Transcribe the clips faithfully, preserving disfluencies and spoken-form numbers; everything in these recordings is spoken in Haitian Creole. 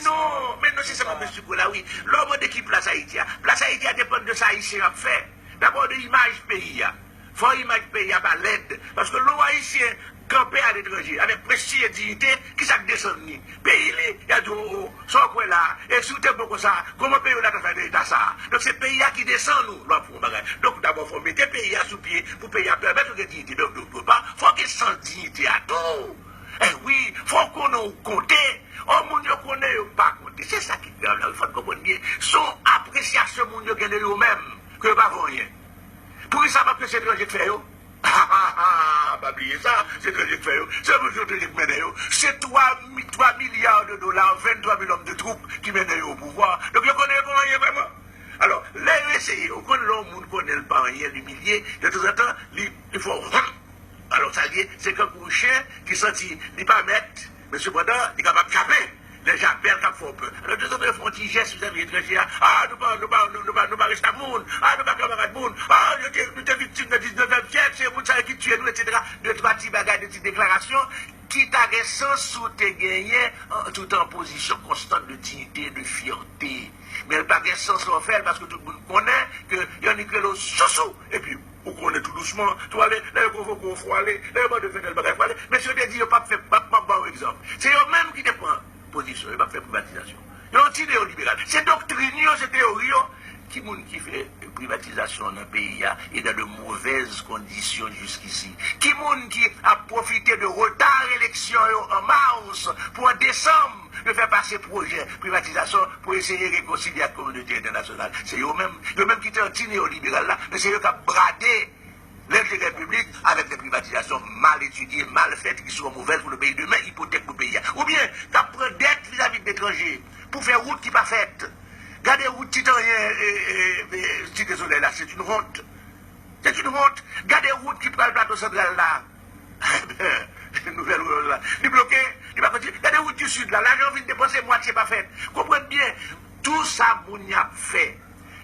Non, men non, se sa m ap esplike w la, wi. Lè w mande ki plas Ayiti a, plas Ayiti a depann de sa Ayisyen ap fè. Dabò de imaj peyi a. Fò imaj peyi a pa lèd. Paske lè w Ayisyen kanpe aletranje avèk prestij e diyite, ki sa k desann li? Peyi li, y a di, o, o, sa w kwè la, e si w te bon konsa, kòman peyi w la ta fè nan eta sa a? Donk se peyi a ki desann ou lè w ap fè yon bagay. Donk dabò fò w mete peyi a sou pye pou peyi a pèmèt ou gen diyite. Men, men, men, men, fò w gen sans diyite a tou. Eh wi, fò w konnen w konte. O, moun yo konnen yo pa konte. Se sa ki grav la, wi, fò n konprann byen. Se yon apresyasyon moun yo gen de yo menm, ke yo pa vo anyen. Poukisa? Paske se etranje k fè yo. Ha, ha, ha, pa bliye sa, se etranje k fè yo. Se moun yo etranje k mennen yo. Se twa mi-, twa milya de dola, venntwa mil òm de twoup ki mennen yo o pouvwa. Donk yo konnen yo pa anyen vrèman. Alò, lè yo eseye, ou konn lè yon moun konnen l pa anyen, l imilye, de tanzantan, li, li fè w honm. Alò, sa l ye, se kankou yon chen ki santi li pa mèt, men sepandan, li kapab chape. Lè Japèl k ap fè w pè. Alò, de tanzantan, yo fè yon ti jès vizavi etranje a. A, nou pa, nou pa, nou, nou pa, nou pa restavou moun. A, nou pa kanmarad moun. A, nou te, nou te viktim nan diznèvyèm syèk, se moun sa yo ki tiye nou, etsetera. De twa ti bagay, de ti deklarasyon ki ta gen sans si w te genyen, an, tout an pozisyon konstant de diyite, de fyète. Men l pa gen sans lè w fè l, paske tout moun konnen ke y annik rele w sousou. Epi, ou konnen tou dousman, tou ale, lè yo konvoke w, fò w ale, lè yo mande w fè tèl bagay, fò w ale. Men si yo te di yo p ap fè, m ap, m ap ba w egzanp. Se yo menm ki te pran pozisyon, yo p ap fè privatizasyon. Yo ti neyoliberal. Se doktrin yo, se teyori yo. Ki moun ki fè privatizasyon nan peyi a e dans de mauvaises conditions jusqu'ici? Ki moun ki ap pwofite de reta eleksyon yo an mas pou an desanm yo fè pase pwojè privatizasyon pou eseye rekonsilye ak kominote entènasyonal? Se yo menm, yo menm ki te anti-neyoliberal la, men se yo k ap brade lenterè piblik avèk de privatizasyon mal etidye, mal fèt, ki sou an movèz pou le peyi demen, ipotèk pou peyi a. Oubyen, k ap pran dèt vizavi de letranje pou fè wout ki pa fèt. Gade wout Titanyen, e, e, e, Site Solèy la, c'est une honte. C'est une honte. Gade wout ki pral Plato Santral la. Nouvèl Orèl la. Li bloke, li pa kontinye. Gade wout di Sid la, lajan fin depanse, mwatye pa fèt. Konprann byen, tou sa moun y ap fè,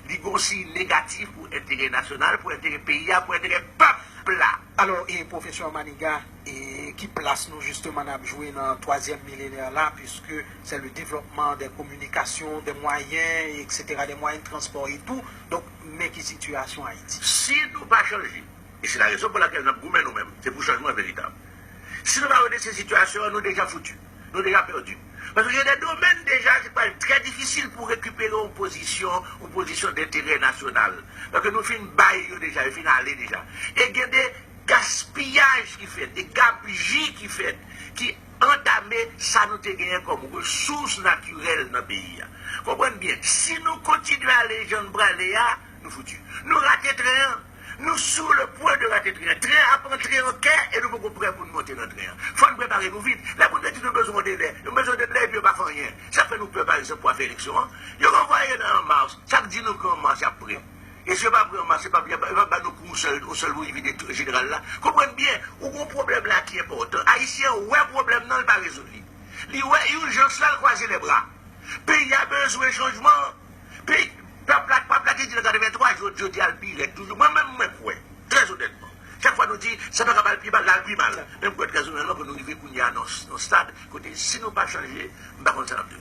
li gon siy negatif pou enterè nasyonal, pou enterè peyi a, pou enterè pèp la. Alò, e pwofesè Maniga, e ki plas nou jisteman n ap jwe nan twazyèm milenè la, puisque c'est le développement des communications, des moyens, et cetera, des moyens de transport et tout. Donk, men ki sitiyasyon Ayiti? Si nou pa chanje, e se la rezon pou lakèl n ap goumen nou menm, se pou chanjman veritab. Si nou pa redrese sitiyasyon an, nou deja fouti. Nou deja pèdi. Paske gen de domèn deja ki pral trè difisil pou rekipere yon pozisyon, yon pozisyon denterè nasyonal. Paske nou fin bay yo deja, yo fin ale deja. E gen de gaspiyaj ki fèt, de gabji ki fèt, ki antame sa nou te genyen kòm resous natirèl nan peyi a. Konprann byen, si nou kontinye ale jan n prale a, nou fouti. Nou rate tren an. Nou sou le pwen de rate tren an. Tren an ap antre an kè e nou poko prè pou n monte nan tren an. Fò n prepare nou vit. Lè moun yo di nou bezwen yon delè, nou bezwen delè epi yo pa fè anyen. Sa fè nou pè, pa egzanp, pou afè eleksyon an. Yo ranvwaye nan an mas. Sa k di nou ke an mas y ap prè? E si yo pa prè an mas, se pa, yo pa ba nou kou sèl, o sèl pou rive de jeneral la. Konprann byen, ou gon pwoblèm la ki enpòtan. Ayisyen an wè pwoblèm nan, l pa rezoud li. Li wè ijans la, l kwaze lè bra. Peyi a bezwen chanjman. Peyi, pèp la, pèp la te di nan katrevenntwa, jodi, jodi a l pi rèd toujou. Mwen menm, mwen kwè, trè onètman, chak fwa nou di, sa pa ka al pi mal, l al pi mal. Men m kwè trè onètman ke nou rive kounye a nan, nan stad kote si nou pa chanje, m pa konn sa n ap di.